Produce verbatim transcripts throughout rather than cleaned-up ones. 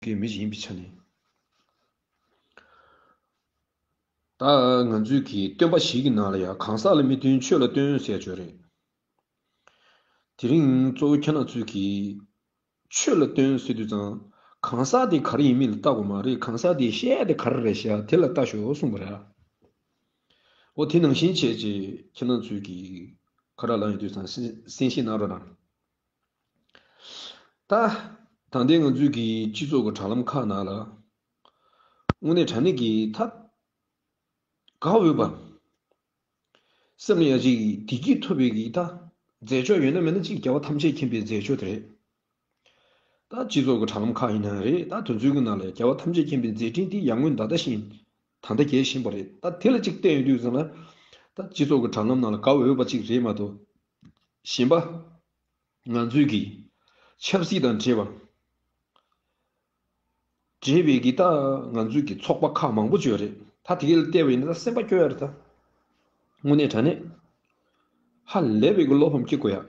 པའི་མི་ཞིག་ཡིན་པའི་ཆ་ནས། ད་ང་ཚོའི་གི་སྟོན་པ་ཞིག་གི་ནང་ལ་ཡང་གང་ཟག་ལ་མི་སྟོན་ཆོས་ལ་སྟོན་ཟེར་ཡ་ཅིག་ཡོད་རེད། དེ་རིང་གཙོ་བོ་ཁྱེད་རང་ཚོས་གི་ཆོས་ལ་སྟོན་ཟེར་དུས་ཙང་གང་ཟག་དེ་ག་རེ་ཡིན་མིན་ལ་བལྟ་དགོས་མ་རེད། གང་ཟག་དེ་བཤད་ཡ་དེ་ག་རེ་རེད་ཤག་དེ་ལ་བལྟ་ཤོག་གསུངས་པ་རེད། འོ་དེ་ནང་བཞིན་བྱས་རྗེས་ཁྱེད་རང་ཚོས་གི་ག་རེ་ལབ་ཡོང་དུས་ཙང་གསན་གསན་བཞེས་གནང་རོགས་གནང་། ད་ད་ལྟའི་ང་ཚོའི་གི་སྤྱི་ཚོགས་ཀྱི་དྲ་ལམ་ཁག་ནང་ལ་དངོས་གནས་དྲང་གནས་ཀྱི་ད་དགའ་འོས་པ། སེམས་ལ་ཡ་གཅིག་བདེ་སྐྱིད་ཐོབ་པའི་གི་ད་མཛད་ཕྱོགས་ཡོད་ན་མེད་ན་གཅིག་རྒྱལ་བ་ཐམས་ཅད་མཁྱེན་པའི་མཛད་ཕྱོགས་དེ་རེད། ད་སྤྱི་ཚོགས་ཀྱི་དྲ་ལམ་ཁག་ཡིན་ན་རེད། ད་དེ་ཚོའི་གི་ནང་ལ་རྒྱལ་བ་ཐམས་ཅད་མཁྱེན་པའི་མཛད་འཕྲིན་དེ་ཡར་ངོའི་ཟླ་ཟླ་བཞིན་ད་ལྟ་རྒྱས་བཞིན་པ་རེད། ད་དེ་ལ་གཅིག་བལྟས་ཡོང་དུས་ཙམ་ལ་ད་སྤྱི་ཚོགས་ཀྱི་དྲ་ལམ་ནང་ལ་དགའ་འོས་པ་གཅིག་རེད་མ་གཏོགས། གཞན་པ། ང་ཚོའི་གི་ཆབ་སྲིད་དང་འབྲེལ་བ། འབྲེལ་བའི་གི་ད་ང་ཚོའི་གི་ཚོགས་པ་ཁག་མང་པོ་ཅིག་ཡོད་རེད། ད་དེ་ག་ལ་བལྟས་པ་ཡིན་ན་ད་སེམས་པ་སྐྱོ་ཡ་རེད་ད། དངོས་གནས་དྲང་གནས། ཧ་ལས་པའི་གི་བློ་ཕམ་སྐྱེ་དགོས་ཡ།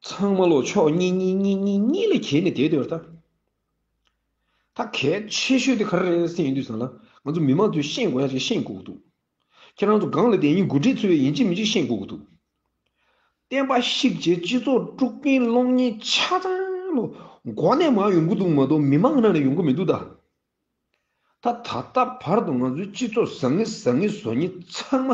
ཚང་མ་ལོ་ཕྱོགས་གཉིས་གཉིས་གཉིས་གཉིས་གཉིས་ལ་གྱེས་ནས་བསྡད་ཡོད་རེད་ད། ད་གལ་ཆེ་ཤོས་དེ་ག་རེ་རེད་ཟེར་ཡིན་དུས་ཙང་ལ་ང་ཚོ་མི་མང་ཚོས་ཤེས་དགོས་ཡ་ཞིག་ཤེས་དགོས་ཀྱི་འདུག་ཁྱེད་རང་ཚོ་སྒང་ལ་བསྡད་མཁན་འགོ་ཁྲིད་ཚོས་ཡིན་གཅིག་མིན་གཅིག་ཤེས་དགོས་ཀྱི་འདུག་བསྟན་པ་བཤིག་བྱས་སྤྱི་ཚོགས་དཀྲུག་མཁན་སློང་མཁན་ཆ་ཚང་ལོ་མགོ་ནས་མར་ཡོང་གི་འདུག་མ་གཏོགས་མི་མང་ནང་ནས་ཡོང་གི་མི་འདུག་ད། ད་ད་ལྟ་བར་དུ་ང་ཚོའི་སྤྱི་ཚོགས་བཟང་ངན་བཟང་ངན་བཟོ་མཁན་ཚང་མ་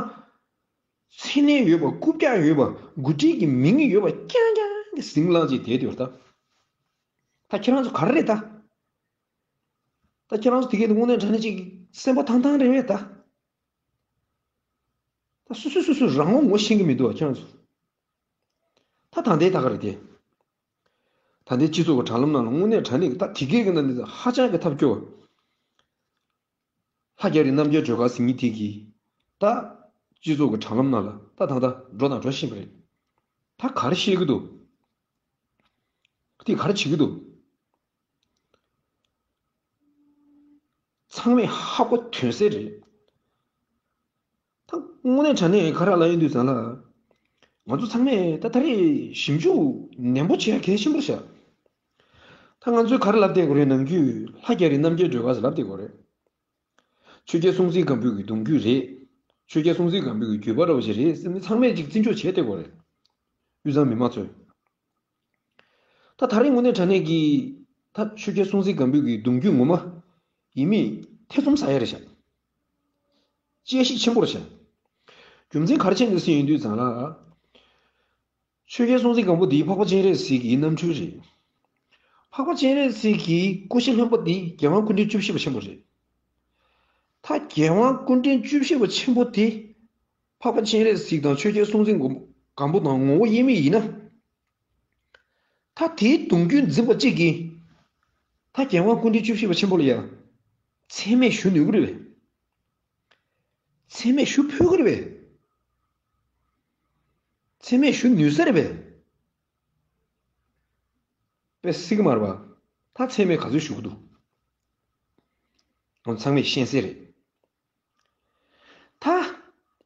མཚན་ལན་ཡོད་པ་རྐུབ་བཀྱག་ཡོད་པ་འགོ་ཁྲིད་ཀྱི་མིང་ཡོད་པ་རྐྱང་རྐྱང་གི་ཟིང་ལངས་བྱས་བསྡད་ཡོད་ད། ད་ཁྱེད་རང་ཚོ་ག་རེ་རེད་ད། ད་ཁྱེད་རང་ཚོ་དེ་གས་དངོས་གནས་དྲང་གནས་ཅིག་སེམས་པ་ཐང་ཐང་རེད་པས་ད། ད་སོ་སོ་སོ་སོ་རང་དབང་ངོ་ཤེས་ཀྱི་མི་འདུག་བ་ཁྱེད་རང་ཚོ། ད་ད་ལྟའི་ད་ག་རེད་དེ། ད་ལྟའི་སྤྱི་ཚོགས་ཀྱི་དྲ་ལམ་ནང་ལ་དངོས་གནས་དྲང་གནས་ཀྱི་ད་དེ་གས་ཀྱི་ནང་ནས་ཧ་ཅང་གི་ཐབས་སྐྱོ་བ། ལྷ་རྒྱ་རི་རྣམ་རྒྱལ་སྒྲོལ་དཀར་ཟེར་མཁན་དེ་གིས་ད་སྤྱི་ཚོགས་ཀྱི་དྲ་ལམ་ནང་ལ་ད་ད་ད་འགྲོ་དང་འགྲོ་བཞིན་པ་རེད། ད་ག་རེ་བཤད་ཀྱི་འདུག་དེ་ག་རེ་བྱེད་ཀྱི་འདུག་ཚང་མས་ཧ་གོ་དོན་གསལ་རེད། ད་དངོས་གནས་དྲང་གནས་ག་རེ་ལབ་ཡོང་དུས་ཙང་ལ། ང་ཚོ་ཚང་མས་ད་ད་རེས་ཞིབ་འཇུག་ནན་པོ་བྱེད་ཡ་གལ་ཆེན་པོ་རེད་ཤག་ད་ང་ཚོས་ག་རེ་ལབ་བསྡད་དགོས་རེད། ནམ་རྒྱུན་ལྷ་རྒྱ་རི་རྣམ་རྒྱལ་སྒྲོལ་དཀར་ཟེར་ལབ་བསྡད་དགོས་རེད། ཆོས་རྒྱལ་སྲོང་བཙན་སྒམ་པོའི་གི་གདུང་རྒྱུད་རེད། ཆོས་རྒྱལ་སྲོང་བཙན་སྒམ་པོའི་གི་བརྒྱུད་པ་འདྲ་བོ་ཞིག་རེད་ཟེར་ནས་ཚང་མས་ཅིག་བརྩི་འཇོག་བྱས་བསྡད་དགོས་རེད། དབུས་གཙང་མི་མང་ཚོས། ད་ད་རེས་དངོས་གནས་དྲང་གནས་ཀྱི་ད་ཆོས་རྒྱལ་སྲོང་བཙན་སྒམ་པོའི་གི་གདུང་རྒྱུད་ངོ་མ་ཡིན་མིན་ཐེ་ཚོམ་ཟ་ཡ་རེད་ཤག་དཔྱད་གཞི་ཆེན་པོ་རེད་ཤག་རྒྱུ་མཚན་ག་རེ་བྱས་ནས་ཟེར་ཡོང་དུས་ཙང་ལ། ཆོས་རྒྱལ་སྲོང་བཙན་སྒམ་པོ་འདི་འཕགས་པ་སྤྱན་རས་གཟིགས་ཀྱི་རྣམ་སྤྲུལ་རེད། འཕགས་པ་སྤྱན་རས་གཟིགས་ཀྱི་སྐུ་ཕྱྭ་ལྷུན་པོ་འདི་རྒྱལ་དབང་སྐུ་ཕྲེང་བཅུ་བཞི་པ་ཆེན་པོ་རེད། ད་རྒྱལ་དབང་སྐུ་ཕྲེང་བཅུ་བཞི་པ་ཆེན་པོ་དེ་འཕགས་པ་སྤྱན་རས་གཟིགས་དང་ཆོས་རྒྱལ་སྲོང་བཙན་སྒམ་པོ་དང་ངོ་བོ་དབྱེར་མེད་ཡིན་ན། ད་དེའི་གདུང་རྒྱུད་འཛིན་པ་གཅིག་གིས་ད་རྒྱལ་དབང་སྐུ་ཕྲེང་བཅུ་བཞི་པ་ཆེན་པོ་ལ་ཡང་མཚན་སྨད་ཞུ་ནུས་ཀྱི་རེད་པས། མཚན་སྨད་ཞུ་ཕོད་ཀྱི་རེད་པས། མཚན་སྨད་ཞུ་ནུས་ས་རེད་པས། དཔེ་སྲིད་ཀྱི་མ་རེད་པ། ད་མཚན་སྨད་ག་ཚོད་ཞུ་གི་འདུག་ཚང་མས་ཤེས་གསལ་རེད། ད་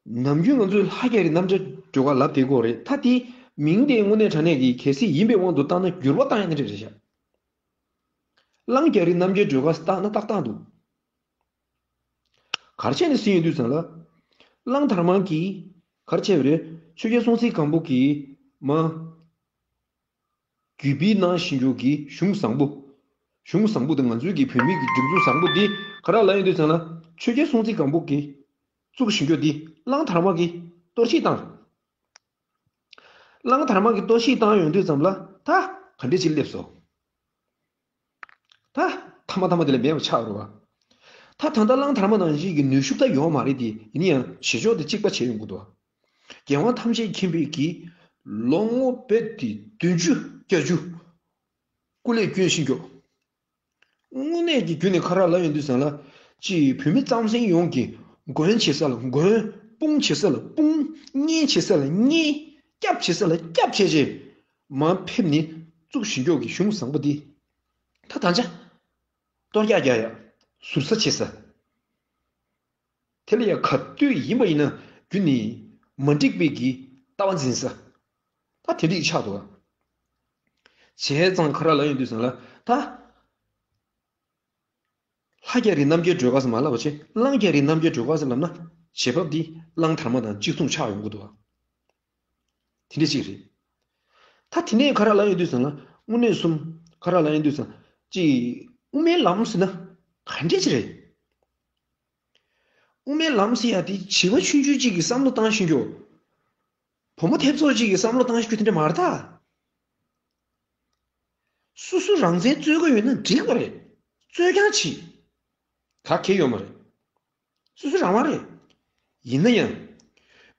ནམ་རྒྱུན་ང་ཚོས་ལྷ་རྒྱ་རི་རྣམ་རྒྱལ་སྒྲོལ་དཀར་ལབ་བསྡད་ཀྱི་ཡོད་རེད། ད་དེ་མིང་དེ་དངོས་གནས་དྲང་གནས་ཀྱི་གལ་སྲིད་ཡིན་པའི་དབང་དུ་བཏང་ན་འགྱུར་བ་བཏང་ཡ་ནི་རེད་རེད་ཤག་གླང་རྒྱ་རི་རྣམ་རྒྱལ་སྒྲོལ་དཀར་བཏགས་ན་ཏག་ཏག་འདུག་ག་རེ་བྱས་ནས་ཟེར་ཡོང་དུས་ཙང་ལ། གླང་དར་མ་གིས་ག་རེ་བྱས་པ་རེད། ཆོས་རྒྱལ་སྲོང་བཙན་སྒམ་པོ་གིས་མ། བརྒྱུད་སྤེལ་གནང་བཞིན་ཡོད་ཀྱི་གཞུང་བཟང་པོ། གཞུང་བཟང་པོ་དེ་ང་ཚོའི་གི་བོད་མིའི་གི་སྒྲིག་འཛུགས་བཟང་པོ་འདི་ག་རེ་ལབ་ཡོང་དུས་ཙང་ལ། ཆོས་རྒྱལ་སྲོང་བཙན་སྒམ་པོ་གིས་བཙུགས་བཞིན་ཡོད་འདི་གླང་དར་མ་གིས་གཏོར་བཤིག་བཏང་། གླང་དར་མ་གིས་གཏོར་བཤིག་བཏང་ཡོང་དུས་ཙམ་ལ་ད་ག་འདྲས་ཅིག་སླེབས་སོང་། ད་ཐ་མ་ཐ་མ་དེ་ལས་མེད་པ་ཆགས་རེད་བ། ད་ད་ལྟ་གླང་དར་མ་ནང་བཞིན་གྱི་ནུས་ཤུགས་ད་ཡོད་མ་རེད་དེ། ཡིན་ན་ཡང་བྱེད་ཕྱོགས་དེ་གཅིག་པ་བྱས་ཡོང་གི་འདུག་རྒྱལ་དབང་ཐམས་ཅད་མཁྱེན་པའི་གི་ལོ་ངོ་བོད་དེ་བདུན་ཅུ་བརྒྱད་ཅུ་སྐུ་ལས་བསྐྱོན་བཞིན་ཡོད། དངོས་གནས་ཀྱི་རྒྱུ་ནས་ཁ་རག་ལབ་ཡོང་དུས་ཙང་ལ། ཅིག་བོད་མི་རྩམ་ཟན་ཡོངས་ཀྱི་མགོན་བྱེད་ས་ལ་མགོན། དཔུང་བྱེད་ས་ལ་དཔུང་། གཉེན་བྱེད་ས་ལ་གཉེན། སྐྱབས་བྱེད་ས་ལ་སྐྱབས་བྱས་རྗེས། མར་ཕེབས་ནས་བཙུགས་བཞིན་ཡོད་ཀྱི་གཞུང་བཟང་པོ་འདི། ད་ད་ཆ། གཏོར་རྒྱག་རྒྱག་ཡ། ཟུར་ཟ་བྱེད་ས། དེ་ལ་ཡ་ག་དུས་ཡིན་པ་ཡིན་ན་རྒྱུ་ནི་མ་འགྲིག་པའི་གི་ལྟ་བ་འཛིན་ས། ད་དེ་འདྲ་ཡི་ཆགས་འདུག་བ། བྱས་ཙང་ཁ་རག་ལབ་ཡོང་དུས་ཙང་ལ་ད། ལྷ་རྒྱལ་རི་རྣམ་རྒྱལ་སྒྲོལ་དཀར་ཟེར་མ་ལབ་པ་བྱས། གླང་རྒྱལ་རི་རྣམ་རྒྱལ་སྒྲོལ་དཀར་ཟེར་ལབ་ན་བྱེད་བབ་འདི་གླང་དར་མ་དང་གཅིག་མཚུངས་ཆགས་ཡོང་གི་འདུག་བ། དེ་འདྲ་ཅིག་རེད། ད་དེ་ནས་ག་རེ་ལབ་ཡོང་དུས་ཙང་ལ་དངོས་གནས་གསུམ་ག་རེ་ལབ་ཡོང་དུས་ཙང་ཅིག་དབུ་མའི་ལམ་ཟེར་ན་ག་འདྲ་ཅིག་རེད། དབུ་མའི་ལམ་ཟེར་ཡ་དེ་བྱིས་པ་ཆུང་ཆུང་ཅིག་གིས་བསམ་བློ་བཏང་ཤེས་རྒྱུ། བུ་མོ་ཐེབས་ཚོགས་ཅིག་གིས་བསམ་བློ་བཏང་ཤེས་རྒྱུ་དེ་འདྲ་མ་རེད་ད། སོ་སོ་རང་བཙན་རྩོད་ཀྱི་ཡོད་ན་འགྲིག་པ་རེད། རྩོད་རྐྱང་བྱེད། ག་གེ་ཡོད་མ་རེད། སོ་སོ་རང་དབང་རེད། ཡིན་ན་ཡང་།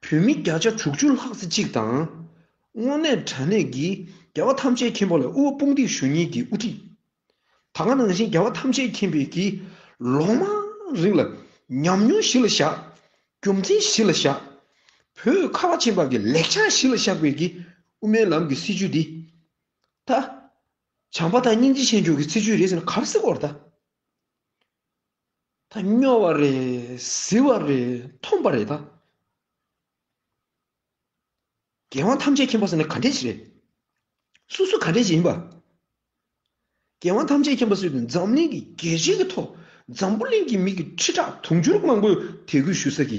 བོད་མི་བརྒྱ་ཆ་དྲུག་ཅུ་ལྷག་ཙམ་ཅིག་དང་། དངོས་གནས་དྲང་གནས་ཀྱི་རྒྱལ་བ་ཐམས་ཅད་མཁྱེན་པ་ལ་དབུ་བ་དཔུང་འདེགས་ཞུ་མཁན་གྱི་དབུ་ཁྲིད། ད་ག་ནང་བཞིན་རྒྱལ་བ་ཐམས་ཅད་མཁྱེན་པའི་གི་ལོ་མང་རིང་ལ་ཉམས་མྱོང་གཞི་ལ་བཞག་རྒྱུ་མཚན་གཞི་ལ་བཞག་བོད་ཁ་བ་ཆེན་པོ་གི་ལེགས་ཆ་གཞི་ལ་བཞག་པའི་གི་དབུ་མའི་ལམ་གྱི་སྲིད་བྱུས་འདི། ད། བྱམས་པ་དང་སྙིང་རྗེ་ཆེན་མཆོག་གི་སྲིད་བྱུས་རེད་ཟེར་ན་ག་རེ་ཟེར་དགོས་རེད་ད། ད་སྨྱོ་བ་རེད། གཟི་བ་རེད། མཐོན་པ་རེད་ད། རྒྱལ་དབང་ཐམས་ཅད་མཁྱེན་པ་ཟེར་ན་ག་འདྲས་ཞིག་རེད། སོ་སོ་ག་འདྲས་ཞིག་ཡིན་པ། རྒྱལ་དབང་ཐམས་ཅད་མཁྱེན་པ་ཟེར་དུས་འཛམ་གླིང་གི་རྒྱལ་སྤྱིའི་གི་ཐོག་འཛམ་བུ་གླིང་གི་མི་གི་ཁྲི་ཕྲག་དུང་ཕྱུར་མང་པོས་དད་གུས་ཞུ་ས་གི་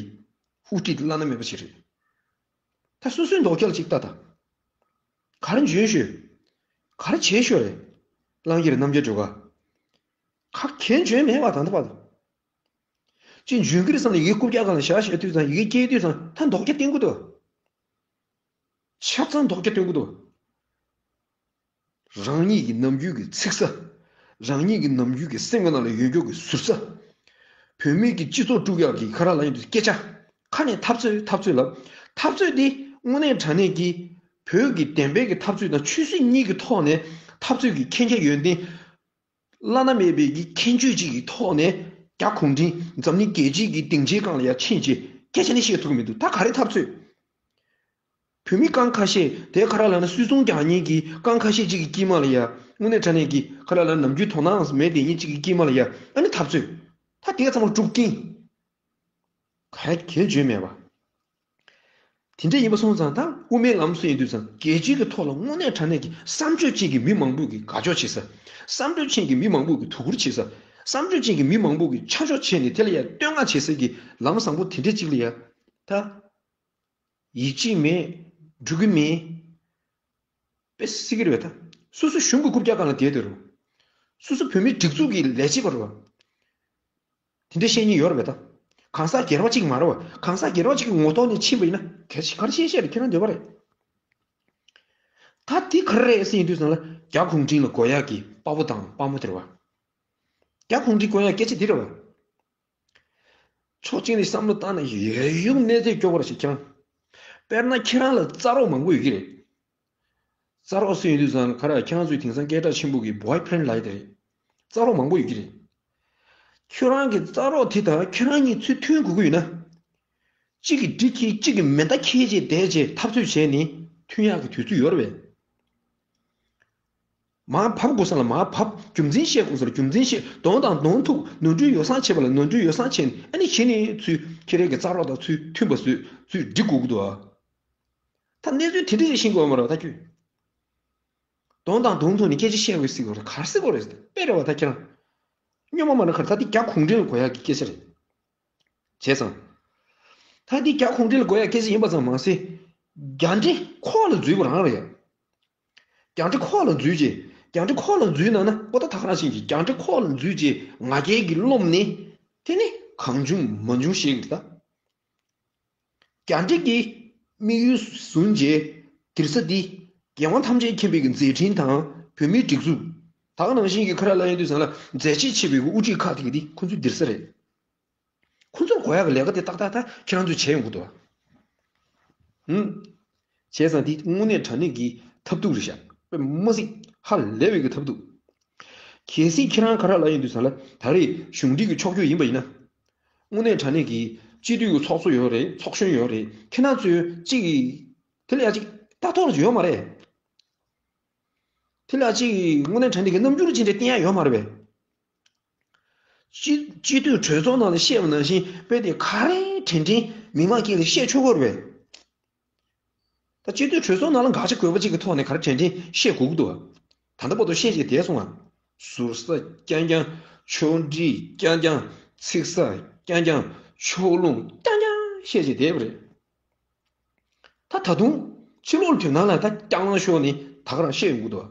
དབུ་ཁྲིད་བླ་ན་མེད་པ་ཞིག་རེད། ད་སོ་སོའི་མདོག་ཁ་ལ་ཅིག་ལྟ་ད། ག་རེ་འཇོན་ཤོད། ག་རེ་བྱེད་ཤོད་རེད། གླང་རྒྱལ་རྣམ་རྒྱལ་སྒྲོལ་དཀར། ག་གེ་འཇོན་མེད་པ་ད་ལྟ་བར་དུ། ཅིག་འཇོན་གྱི་རེད་བསམ་ནས་ཡི་གེ་རྐུབ་བཀྱག་སྒང་ལ་བཞག་བཞག་དུས་ཙང་ཡི་གེ་སྐྱེལ་དུས་ཙང་ད་མདོག་ཁ་བསྟན་གྱི་འདུག་ཆ་ཚང་མདོག་ཁ་བསྟན་གྱི་འདུག་རང་ཉིད་ཀྱི་ནམ་རྒྱུན་གྱི་ཚིག་གསལ། རང་ཉིད་ཀྱི་ནམ་རྒྱུན་གྱི་སེམས་ཀྱི་ནང་ལ་ཡོད་རྒྱུ་གི་ཟུར་གསལ། བོད་མི་གི་སྤྱི་ཚོགས་དཀྲུག་ཡག་གི་ཁ་ར་ལ་ཡོད་དུས་སྐད་ཆ། ཁ་ནས་འཐབ་རྩོད་འཐབ་རྩོད་ལབ། འཐབ་རྩོད་འདི་དངོས་གནས་དྲང་གནས་ཀྱི་བོད་ཀྱི་བདེན་པའི་གི་འཐབ་རྩོད་དང་ཆོས་སྲིད་གཉིས་ཀྱི་ཐོག་ནས་འཐབ་རྩོད་ཀྱི་མཁྱེན་རྒྱ་ཡོན་ཏན། བླ་ན་མེད་པའི་གི་མཁྱེན་དཔྱོད་ཅིག་གི་ཐོག་ནས་རྒྱ་གུང་ཁྲན་འཛམ་གླིང་རྒྱལ་སྤྱིའི་གི་སྡིངས་ཆའི་སྒང་ལ་ཡར་ཕྱིན་བྱས་སྐད་ཆ་ནི་བཤད་ཐུབ་ཀྱི་མི་འདུག་ད་ག་རེ་འཐབ་རྩོད། བོད་མི་རྐང་ཁ་ཤས་དེ་ག་ར་ལབ་ན་སུད་ཚོང་རྒྱག་མཁན་གྱི་རྐང་ཁ་ཤས་ཅིག་གི་དཀྱིལ་མ་ལ་ཡ་དངོས་གནས་དྲང་གནས་ཀྱི་ག་ར་ལབ་ན་ནམ་རྒྱུན་དོ་སྣང་མེད་བསྡད་མཁན་ཅིག་གི་དཀྱིལ་མ་ལ་ཡ་ཨ་ནི་འཐབ་རྩོད། ད་དེ་ག་ཚང་མ་དཀྲུག་རྐྱེན། ག་གེ་འཇོན་མེད་པ། དེ་འདྲ་ཡིན་པ་སོང་ཙང་ད་དབུ་མའི་ལམ་སུ་ཡིན་དུས་ཙང་རྒྱལ་སྤྱིའི་གི་ཐོག་ལ་དངོས་གནས་དྲང་གནས་ཀྱི་བསམ་སྤྱོད་ཅན་གྱི་མི་མང་པོས་ཀྱི་དགའ་ཕྱོགས་བྱེད་ས། བསམ་སྤྱོད་ཅན་གྱི་མི་མང་པོས་ཀྱི་དོ་ཁུར་བྱེད་ས། བསམ་སྤྱོད་ཅན་གྱི་མི་མང་པོས་ཀྱི་ཆ་འཇོག་བྱས་ནས་དེ་ལ་ཡ་བསྟོད་བསྔགས་བྱེད་ས་གི་ལམ་བཟང་པོ་དེ་འདྲ་ཅིག་ལ་ཡ། ད། ཡིད་ཆེས་མེད། འགྲོ་གི་མེད། དཔེ་སྲིད་ཀྱི་རེད་པས་ད། སོ་སོ་གཞུང་གི་རྐུབ་བཀྱག་སྒང་ལ་བསྡད་དེ་རུ། སོ་སོ་བོད་མིའི་སྒྲིག་འཛུགས་ཀྱི་ལས་བྱེད་པ་རུ། དེ་འདྲ་བཤད་མཁན་ཡོད་རེད་པས་ད། གང་ཟག་སྒེར་བ་གཅིག་མ་རེད་པ། གང་ཟག་སྒེར་བ་གཅིག་གི་ངོ་ཐོག་ནས་ཕྱིན་པ་ཡིན་ན་གལ་ཆེ་ག་རེ་བཤད་བཤད་རེད། ཁྱེད་རང་འདོད་པ་རེད། ད་དེ་ག་རེ་རེད་ཟེར་ཡིན་དུས་ཙང་ལ་རྒྱ་གུང་ཁྲན་ལ་དགོས་ཡག་གི་དཔའ་བོ་དང་དཔའ་མོ་དེ་རེད་པ། རྒྱ་གུང་ཁྲན་དགོས་ཡག་སྐད་ཆ་འདི་རེད་པ། ཕྱོགས་གཅིག་ནས་བསམ་བློ་བཏང་ན་ཡོད་ཡོད་གནས་ཚད་སྐྱོ་བོ་ར་ཞིག་ཀྱང་། དཔེར་ན་ཁྱེད་རང་ལ་རྩ་རོགས་མང་པོ་ཡོད་ཀྱི་རེད། རྩ་རོགས་སུ་ཡོད་དུས་ཙང་ཁ་ར་ཁྱེད་རང་ཚོའི་དེང་སང་སྐད་གྲགས་ཆེན་པོ་གི་boyfriend་ལབ་ཡ་དེ་རེད། རྩ་རོགས་མང་པོ་ཡོད་ཀྱི་རེད། ཁྱོད་རང་གི་རྩ་རོགས་དེ་དང་ཁྱེད་རང་གཉིས་ཚུར་མཐུན་དགོས་ཀྱི་ཡོད་ན། གཅིག་གིས་འགྲིག་གི་གཅིག་གིས་མེ་མདའ་འཁྱེར་བྱས་བསྡད་བྱས་འཐབ་རྩོད་བྱས་ནས་མཐུན་ཡག་གི་དུས་ཚོད་ཡོད་རེད་པས། མར་བབས་དགོས་ས་ལ་མར་བབས། རྒྱུ་མཚན་བཤད་དགོས་ས་ལ་རྒྱུ་མཚན་བཤད། གདོང་དང་གདོང་ཐུག་ནོར་འཁྲུལ་ཡོ་བསྲང་བྱེད་པ་ལ་ནོར་འཁྲུལ་ཡོ་བསྲང་བྱས་ནས་ཨ་ནི་གཞི་ནས་ཚུར་ཁྱེད་རང་གི་རྩ་རོགས་དང་ཚུར་མཐུན་པ་བཟོས་ཚུར་འགྲིག་དགོས་ཀྱི་འདུག་ཨ། ད་གནས་ཚུལ་དེ་འདྲ་ཞིག་ཤེས་དགོས་མ་རེད་ད་ཁྱོད། གདོང་དང་གདོང་ཐུག་ནས་སྐད་ཆ་བཤད་དགོས་ཟེར་དགོས་རེད། ག་རེ་ཟེར་དགོས་རེད། དཔེ་རེད་པ་ད་ཁྱེད་རང་། སྨྱོན་མ་མ་ན་ཁར་ད་འདི་རྒྱ་གུང་ཁྲན་ལ་དགོས་ཡག་གི་སྐད་ཆ་རེད། བྱས་ཙང་། ད་འདི་རྒྱ་གུང་ཁྲན་ལ་དགོས་ཡག་སྐད་ཆ་ཡིན་པ་ཙམ་མ་ཟད། རྒྱ་འདྲེ་ཁོག་ལ་འཛུལ་བ་རང་རེད་ཡ། རྒྱ་འདྲེ་ཁོག་ལ་འཛུལ་རྗེས་རྒྱ་འདྲེ་ཁོག་ལ་འཛུལ་ན་ན་ཨོ་ད་ད་ག་རང་བཞིན་གྱི་རྒྱ་འདྲེ་ཁོག་ལ་འཛུལ་རྗེས་ང་རྒྱལ་གྱིས་རློམ་ནས་དེ་ནི་གང་བྱུང་མང་བྱུང་བཤད་ཀྱི་རེད་ད། རྒྱ་འདྲེ་གི་དམིགས་ཡུལ་བཟུང་རྗེས་དིར་ས་འདི་རྒྱལ་དབང་ཐམས་ཅད་མཁྱེན་པའི་གི་མཛད་འཕྲིན་དང་བོད་མིའི་སྒྲིག་འཛུགས། ད་ག་ནང་བཞིན་གྱི་ཁ་ར་ལ་ཡིན་དུས་ཙང་ལ་མཛད་རྗེས་ཆེ་བའི་གི་དབུ་ཁྲིད་ཁག་དེ་གི་འདི་ཁོ་ཚོའི་དིར་ས་རེད། ཁོ་ཚོར་དགོས་ཡག་གི་ལས་ཀ་དེ་ཏག་ཏག་ད་ཁྱེད་རང་ཚོས་བྱས་ཡོང་གི་འདུག་བ། ཧུམ། བྱས་ཙང་དེ་དངོས་གནས་དྲང་གནས་ཀྱི་ཐབས་སྡུག་རེད་ཤག་དཔེ་མ་སྲིད་ཧ་ལས་པའི་གི་ཐབས་སྡུག་གལ་སྲིད་ཁྱེད་རང་ག་ར་ལ་ཡིན་དུས་ཙང་ལ་ད་རེས་གཞུང་འབྲེལ་གྱི་ཕྱོགས་བསྐྱོད་ཡིན་པ་ཡིན་ན། དངོས་གནས་དྲང་གནས་ཀྱི་སྤྱི་འཐུས་ཀྱི་ཚོགས་གཙོ་ཡོད་རེད། ཚོགས་གཞོན་ཡོད་རེད། ཁྱེད་རང་ཚོས་གཅིག་གིས་དེ་ལ་ཡ་གཅིག་ལྟ་རྟོག་ཡོད་མ་རེད། དེ་ལ་གཅིག་དངོས་གནས་དྲང་གནས་ཀྱི་རྣམ་འགྱུར་ཅི་འདྲ་བསྟན་ཡ་ཡོད་མ་རེད་པས། སྤྱི་སྤྱི་འཐུས་གྲོས་ཚོགས་ནང་ལ་བཤད་པ་ནང་བཞིན་དཔེ་དེ་ག་རེ་དྲན་དྲན་མི་མང་དཀྱིལ་ལ་བཤད་ཆོག་གི་རེད་པས། ད་སྤྱི་འཐུས་གྲོས་ཚོགས་ནང་ལ་དགག་བྱ་དགོས་པ་ཅིག་གི་ཐོག་ནས་ག་རེ་དྲན་དྲན་བཤད་དགོས་ཀྱི་འདུག་བ། ད་ལྟ་བར་དུ་བཤད་བྱས་བསྡད་སོང་ང་། ཟུར་ཟ་རྐྱང་རྐྱང་ ཕྱོགས་སྒྲིག་རྐྱང་རྐྱང་། ཚིག་གསར་རྐྱང་རྐྱང་། ཕྱོགས་ལྷུང་རྐྱང་རྐྱང་བཤད་བྱས་བསྡད་པ་རེད། ད་ད་དུང་ཕྱི་ལོགས་དོན་དག་ལ་ད་རྐྱང་ལངས་ཤོར་ནས་ད་ག་རང་བཤད་ཡོང་གི་འདུག་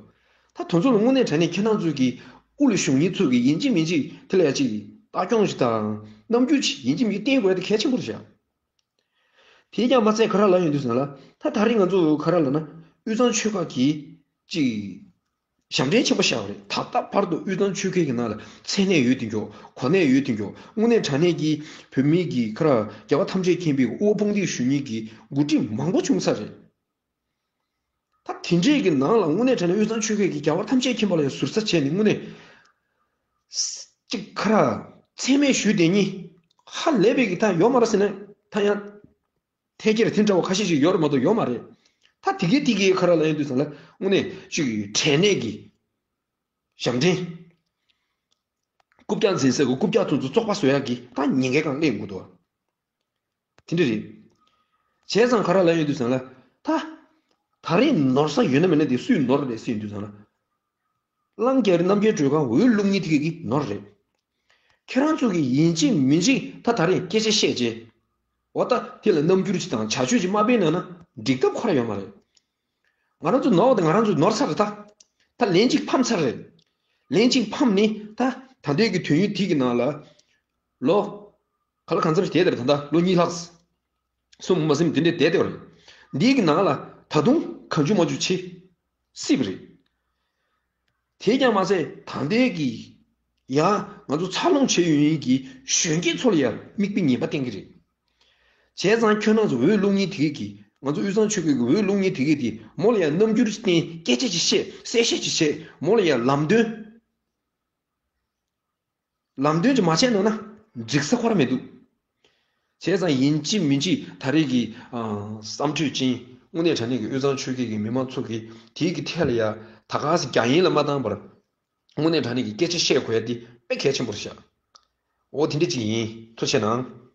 ད་དེ་ཚོ་ལ་དངོས་གནས་དྲང་གནས་ཁྱེད་རང་ཚོ་གི་དབུ་ལ་བཞུགས་མཁན་ཚོ་གིས་ཡིན་གཅིག་མིན་གཅིག་དེ་ལ་ཡ་གཅིག་ལྟ་སྐྱོང་ཞིག་དང་རྣམ་འགྱུར་ཅིག་ཡིན་གཅིག་མིན་གཅིག་བསྟན་དགོས་ཡ་དེ་གལ་ཆེན་པོ་རེད་ཤག་དེས་ཀྱང་མ་ཚད་ག་རེ་ལབ་ཡོང་དུས་ཟེར་ན་ལ། ད་ད་རེས་ང་ཚོ་ག་རེ་ལབ་ན། དབུས་གཙང་ཆོལ་ཁ་གིས་ཅིག་ཞབས་འདྲེན་ཆེན་པོ་བཞག་པ་རེད། ད་ལྟ་བར་དུ་དབུས་གཙང་ཆོལ་ཁའི་གི་ནང་ལ་མཚན་གནས་ཡོད་དེ་མགྱོགས། གོ་གནས་ཡོད་དེ་མགྱོགས། དངོས་གནས་དྲང་གནས་ཀྱི་བོད་མིའི་གི་ག་རེ་རྒྱལ་བ་ཐམས་ཅད་མཁྱེན་པའི་དབུ་དཔུང་སྡེ་ཞུ་མཁན་གྱི་འགོ་ཁྲིད་མང་པོ་བྱུང་ཚར་རེད། ད་དེ་འདྲའི་གི་ནང་ལ་དངོས་གནས་དྲང་གནས་དབུས་གཙང་ཆོལ་ཁའི་གི་རྒྱལ་བ་ཐམས་ཅད་མཁྱེན་པ་ལ་ཡང་ཟུར་ཟ་བྱས་ནས་དངོས་གནས་ཅིག་ག་རེ་མཚན་སྨད་ཞུས་བསྡད་མཁན་ཧ་ལས་པའི་གི་ད་ཡོད་མ་རེད་ཟེར་ན་ད་ཡང་ཐད་ཀར་དེ་འདྲ་བ་ཁ་ཤས་ཤིག་ཡོད་རེད་མ་གཏོགས་ཡོད་མ་རེད། ད་དེ་གའི་དེ་གའི་ག་རེ་ལབ་ཡོང་དུས་ཙང་ལ་དངོས་གནས་ཅིག་དྲན་གནས་ཀྱི་ཞབས་འདྲེན། རྐུབ་བཀྱག་འཛིན་ས་གི་རྐུབ་བཀྱག་ཚོ་ཚོ་བཙོག་པ་བཟོ་ཡག་གི་ད་ཉེན་ཁའི་སྒང་སླེབས་ཡོང་གི་འདུག་དེ་འདྲ་རེད། བྱས་ཙང་ག་རེ་ལབ་ཡོང་དུས་ཙང་ལ་ད་ད་རེས་ནོར་ས་ཡོད་ན་མེད་ན་དེ་སུས་ནོར་རེད་ཟེར་ཡོང་དུས་ཙང་ལ། གླང་རྒྱལ་རི་རྣམ་རྒྱལ་སྒྲོལ་དཀར་འོས་བླུག་མཁན་དེ་གི་ནོར་རེད། ཁྱེད་རང་ཚོ་གིས་ཡིན་གཅིག་མིན་གཅིག་ད་ད་རེས་སྐད་ཆ་བཤད་རྗེས། འོ་ད་དེ་ལ་རྣམ་འགྱུར་ཅིག་དང་བྱ་སྤྱོད་ཅིག་མ་སྤེལ་ན་ན་འགྲིག་ཐབས་ཁོ་ར་ཡོད་མ་རེད། ང་རང་ཚོ་ནོར་བ་དེ་ང་རང་ཚོ་ནོར་ཚར་རེད་ད། ད་ལན་གཅིག་ཕམ་ཚར་རེད། ལན་གཅིག་ཕམ་ནི་ད་ད་ལྟའི་གི་དུས་ཡུན་དེ་གི་ནང་ལ། ལོ། ག་ལ་གང་འཚམ་ཞིག་བསྡད་དེ་རེད་ད་ལྟ་ལོ་གཉིས་ལྷག་བསུ་མ་ཟིན་དེ་འདྲས་བསྡད་དེ་བ་རེད། འདིའི་གི་ནང་ལ་ད་དུང་གང་བྱུང་མང་བྱུང་བྱེད་སྲིད་པ་རེད། དེས་ཀྱང་མ་ཚད་ད་ལྟའི་གི་ཡ་ང་ཚོ་འཚར་ལོངས་བྱས་ཡོང་མཁན་གྱི་གཞོན་སྐྱེས་ཚོ་ལ་ཡང་མིག་དཔེ་ངན་པ་བསྟན་གྱི་རེད། བྱས་ཙང་ཁྱོད་རང་ཚོ་འོས་བླུག་མཁན་དེ་གས་ཀྱིས་ང་ཚོ་དབུས་གཙང་ཆོལ་ཁའི་གི་འོས་བླུག་མཁན་དེ་གས་དེ་མོ་ལ་ཡང་རྣམ་འགྱུར་ཅིག་བསྟན། སྐད་ཆ་ཅིག་བཤད། གསལ་བཤད་ཅིག་བྱས། མོ་ལ་ཡང་ལམ་སྟོན། ལམ་སྟོན་ཅིག་མ་བྱས་ན་ན་འགྲིག་ས་ཁོ་ར་མི་འདུག་བྱས་ཙང་ཡིན་གཅིག་མིན་གཅིག་ད་རེས་ཀྱི་ཨ་བསམ་གྲོས་ཅན་དངོས་གནས་དྲང་གནས་ཀྱི་དབུས་གཙང་ཆོལ་ཁའི་གི་མི་མང་ཚོ་གིས་དེའི་གི་ཐད་ལ་ཡ་ད་ག་སེ་རྒྱ་ཡན་ལ་མ་བཏང་བར་དངོས་གནས་དྲང་གནས་ཀྱི་སྐད་ཆ་བཤད་དགོས་ཡ་དེ་དཔེ་གལ་ཆེན་པོ་རེད་ཤག་འོ་དེ་འདྲ་ཅིག་ཡིན། ཐུགས་རྗེ་གནང་།